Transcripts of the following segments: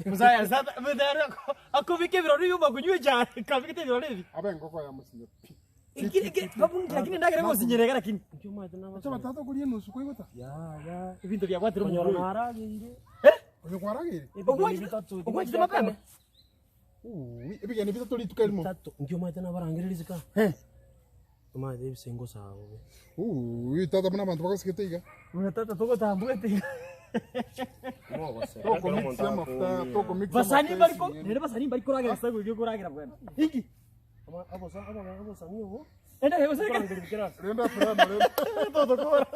Mzaya sasa mzaya akobika ebirori ebi omakunywa echae kabekete ebirori ebi. Abe engoko ya mosinyo pi. Ekiri eke babu lakini endagera egosinyera iga lakini. Acha batata okoria enusu kwaigota. Yaya ebinto biabwatire Konyora omonguru oyo. narageire. Eh? Onye kwarageire? Ebigeni bitato Ogwachete mapema? Uuwi, ebigeni bitato rituko erimo. Bitato, inki omanyete nabarangereria isiko aa? Eh. Omanyete ebise ngosaa bobe. Uuwi, tata buna abanto bagosigete iga. Buna tata togotambuete iga. Mogosera. Tokomix amafuta, tokomix Basani amafuta mbariko, esing'ende. rero basani mbarikoragera ase ogoika okoragera bwena. Inki? Aba- abosa- aba- abosani obo, Endagera gose nkorangeria kera ase. Rende afurana, rende. totokora.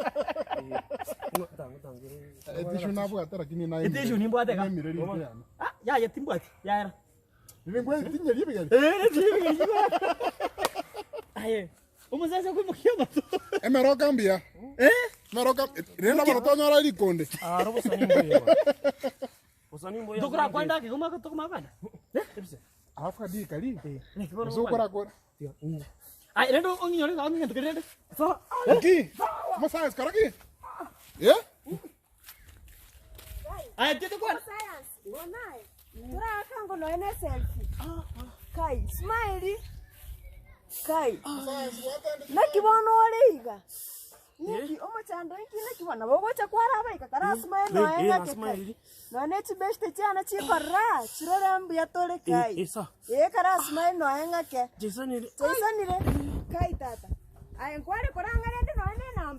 Ng'o- tanga- tangere- Etishu nabwate lakini naye Etishu nimbwate iga. Nemire riko yane. Ah, yaya timbwati, yaera. Rende ngwe tinyerie ebigeni. Eh, tibigeni. Aye. Omosacha akoimokia amato. Emeroka mbuya. Eh? Emeroka rende bono tonyora rikonde. Aro bosani mbuya bono. Bosani mbuya. Tokorakwenda ake, komaka tokomakana. Eh? Ebise. Alafu kadi kari. Naki bono Gose okorakora. Tiga, inche. Aye, rende ong'inyore ng'a ong'e rende. So, Ki? Mosayansi kora ki? Eh? aye tiete kwana. Science, bonaye. Toraka ngo noe ne selfie. Kai, smile. Kai. Mosayansi gwatandete. Naki bono ore iga? Nki omochando inki naki bono nabo ogocha kwaraba iga kara smile Eh, noe eh, ng'ake kai. smile. Noe ne chibeshte chiane chikorora, chirore mbuya tore Eh, kai. eh, sa. Ee kara smile noe ng'ake. Chaisanire. Chaisanire. Kai tata. Aye nkware korang'ana.